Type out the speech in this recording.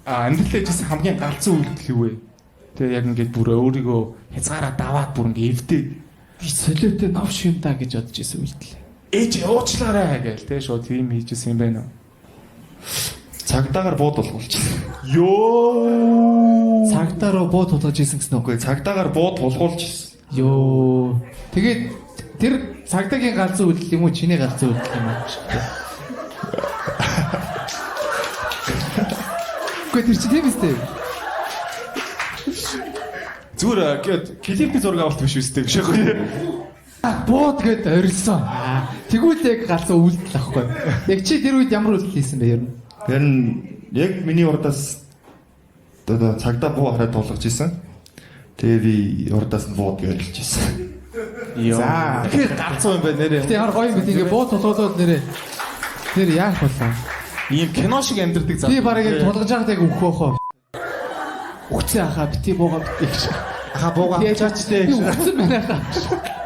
А амьдралаа хийсэн хамгийн галзуу үйлдэл юу вэ? Тэгээ яг ингээд бүр өөрийгөө хязгаараа даваад бүр ингээд эвдээд Би солиотой новш юм да гэж бодож исэн үйлдэл. ээж уучлаарай гээл те шууд тийм хийжсэн юм байна уу? Цагдаагаар буу тулгуулчихсан. Йоо. Цагдаа руу буу тулгаж исэн гэсэн үг. Үгүй, цагдаагаар буу тулгуулчихсан. Йоо. Тэгээд тэр цагдаагийн галзуу үйлдэл юм уу, чиний галзуу үйлдэл юм уу? Үгүй, тэр чинь тийм үстэй. Зүгээр клипний зураг авалт биш үстэй гэж аахгүй. Бууд гэд орилсон. Тэгвэл яг галзуу үйлдэл ахгүй. Яг чи тэр үед ямар үйлдэл хийсэн бэ ер нь? Тэр нь яг миний урдаас одоо цагдаа буу хараад тулгаж исэн. Тэгээ би урдаас нь бууд гэж орилж исэн. За, тэгэхээр галзуу юм байна нэрээ. Гэтэ ямар гоё юм бэ, ингээ буу тулгуулаад нэрээ. Тэр яах болов? Ийм кино шиг амьдэрдэг зам. Би бараг яг тулгаж байхад яг өөхөх бохоо. Үхцэн ахаа бити бууга бити гэж. Аха, бууга авчаач те. Би үхсэн байна хаа.